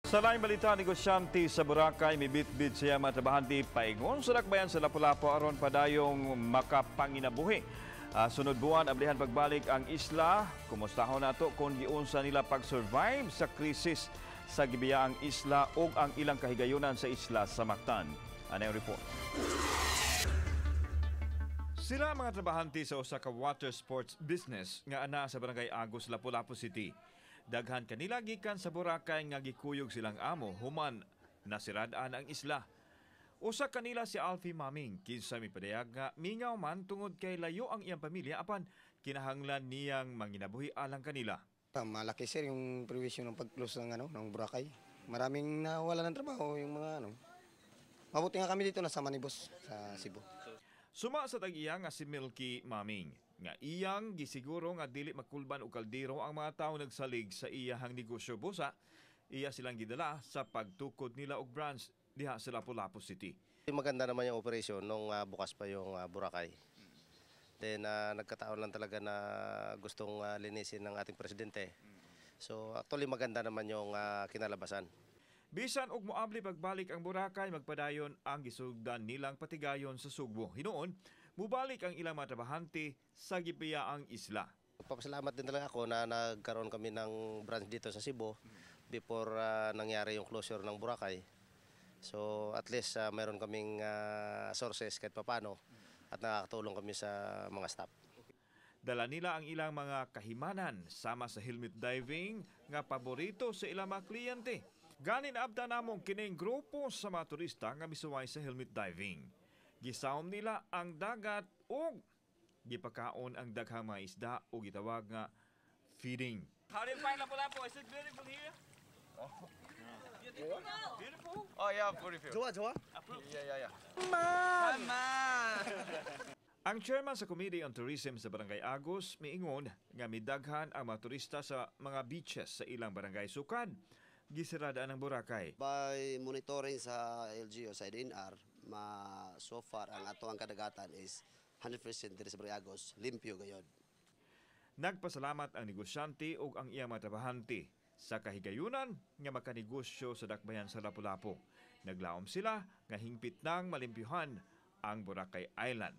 Sa laing balita, negosyante sa Boracay, mibitbit sa iyang mga trabahante paingon sa dakbayan sa Lapu-Lapu aron padayong makapanginabuhi. Sunod buwan, ablihan pagbalik ang isla. Kumustahon nato kung giunsa nila pag-survive sa krisis sa gibiyaang isla ug ang ilang kahigayunan sa isla sa Mactan. Ano yung report? Sila mga trabahante sa usa ka water sports business nga ana sa Barangay Agus, Lapu-Lapu City. Daghan kanila gikan sa Boracay nga gikuyog silang amo human nasirad-an ang isla. Usa kanila si Alfie Maming, kinsa mipadayag nga mingaw man tungod kay layo ang iyang pamilya, apan kinahanglan niyang manginabuhi alang kanila. Malaki, sir, yung perwisyo ng pag-close ng ano ng Boracay. Maraming nawala ng trabaho yung mga ano. Mabuti nga kami dito nasa Manibos sa Cebu. Suma sa tag-iya nga si Milky Maming, nga iyang gisiguro nga dili makulban og kaldero ang mga tawo nagsalig sa iyahang negosyo busa iya silang gidala sa pagtukod nila og branch diha sa Lapu-Lapu City. Maganda naman yung operation nung bukas pa yung Boracay. Then nagkataon lang talaga na gustong linisin ng ating presidente. So actually, maganda naman yung kinalabasan. Bisan og moabli pagbalik ang Boracay, magpadayon ang gisugdan nilang patigayon sa Sugbo. Hinuon, mubalik ang ilang mga trabahante sa gibiyaang isla. Papasalamat din talaga ako na nagkaroon kami ng branch dito sa Cebu before nangyari yung closure ng Boracay. So at least meron kaming sources kahit papano at nakakatulong kami sa mga staff. Dala nila ang ilang mga kahimanan sama sa helmet diving nga paborito sa ilang mga kliyente. Gani naabta namong kining grupo sa mga turista nga misuway sa helmet diving. Gisawom nila ang dagat ug gipakaon ang daghang mga isda o gitawag nga feeding. How do you find Lapu-Lapu? Is it beautiful here? Beautiful. Beautiful? Oh yeah, beautiful. Jowa, jowa. Yeah. Ang chairman sa Committee on Tourism sa Barangay Agus miingon nga midaghan ang mga turista sa mga beaches sa ilang barangay sukad gisirada ang Boracay. By monitoring sa LGU, sa DENR, ma so far ang ato ang kadagatan is 100% diri sa Barangay Agos, limpyo gayod. Nagpasalamat ang negosyante ug ang iyang mga trabahante sa kahigayunan nga makanegosyo sa dakbayan sa Lapu-Lapu. Naglaom sila nga hingpit nang malimpyuhan ang Boracay Island.